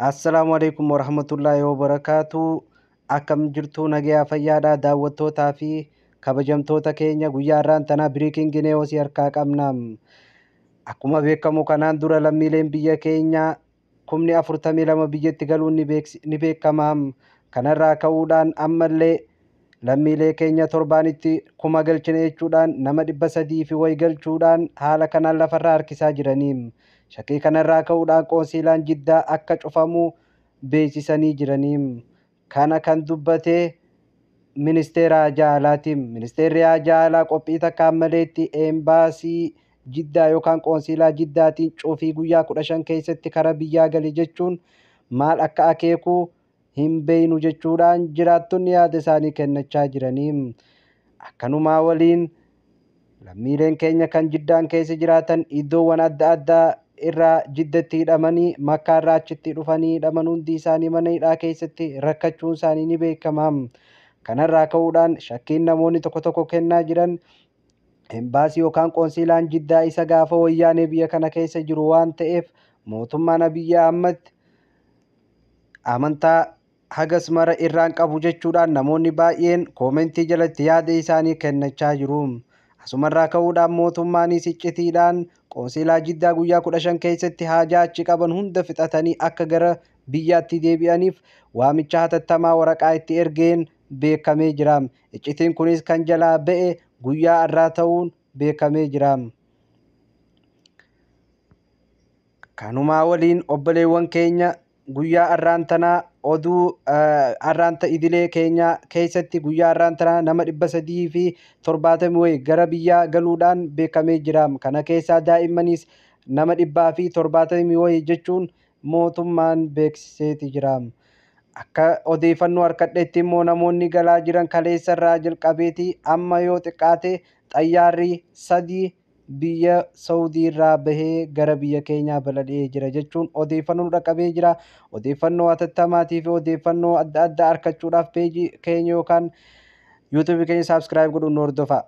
Assalaamu alaikum warahmatullaahi wabarakaatu. Akkam jirtu, nagayaa fayyaadhaa? Daawwattootaa fi kabajamtoota keenya, guyyaa har'aan tanaa breaking news harkaa qabna. Akkuma beekamu, kanaan dura lammiileen biyya keenyaa 42,000 biyyatti galuun ni beekama. Kanarraa ka'uudhaan ammallee lammiilee keenya torbaanitti 1000 galchine jechuudhaan nama 300 fi wayi galchuudhaan haala kanaan lafarraa harkisaa jiranii. Shakkii kanarraa ka'uudhaan qoonsiilaan Jiddaa akka cufamu beeksisanii jiranii. Kana kan dubbate ministeera haajaa alaati. Ministeerri haajaa alaa qophii takkaan maleetti eembaasii Jiddaa yookaan qoonsiilaa Jiddaatiin cufii guyyaa 15 keessatti kara biyyaa gali jechuun maal akka akeeku hin beeynu jechuudhaan jiraattonni yaada isaanii kennachaa jiranii. Akkanumaa waliin lammiileen keenya kan Jiddaan keessa jiraatan iddoowwan adda addaa irraa Jiddatti hidhamanii, Makkaa irraa achitti dhufanii hidhaman hundi isaanii mana hidhaa keessatti rakkachuun isaanii ni beekama. Kanarraa ka'uudhaan shakkiin namoonni tokko tokko kennaa jiran, embaasii yookaan qoonsiilaan Jiddaa isa gaafa Wayyaanee biyya kana keessa jiru waan ta'eef, mootummaan Abiyyi Ahmad amantaa hagas mara irraan qabu jechuudhaan namoonni baay'een koomentii jalatti yaada isaanii kennachaa jiru. Asumarraa ka'uudhaan mootummaanis iccitiidhaan qoonsiilaa Jiddaa guyyaa 15 keessatti haajaa achi qaban hunda fixatanii akka gara biyyaatti deebi'aniif waamicha hatattamaa waraqaa itti ergeen beekamee jira. Iccitiin kunis kan jalaa ba'e guyyaa har'aa ta'uun beekamee jira. Kanumaa waliin obboleewwan keenya, guyyaa har'aan tanaa oduu har'aanta idilee keenya keessatti guyyaa har'aan tanaa nama 370 wayi gara biyyaa galuudhaan beekamee jira. Kana keessaa daa'immanis nama 170 wayi jechuun mootummaan beeksiseeti jira. Akka odeeffannoo harkadheetti immoo namoonni galaa jiran kaleessa irraa jalqabeeti amma yoo xiqqaate xayyaarri 3 biyya Saudii irraa bahee gara biyya keenyaa balali'ee jira jechuun odeeffannoo nu dhaqqabee jira. Odeeffannoo hatattamaatii fi odeeffannoo adda addaa argachuudhaaf peejii keenya yookaan yuutuubii keenya subscribe godhuun nu hordofaa.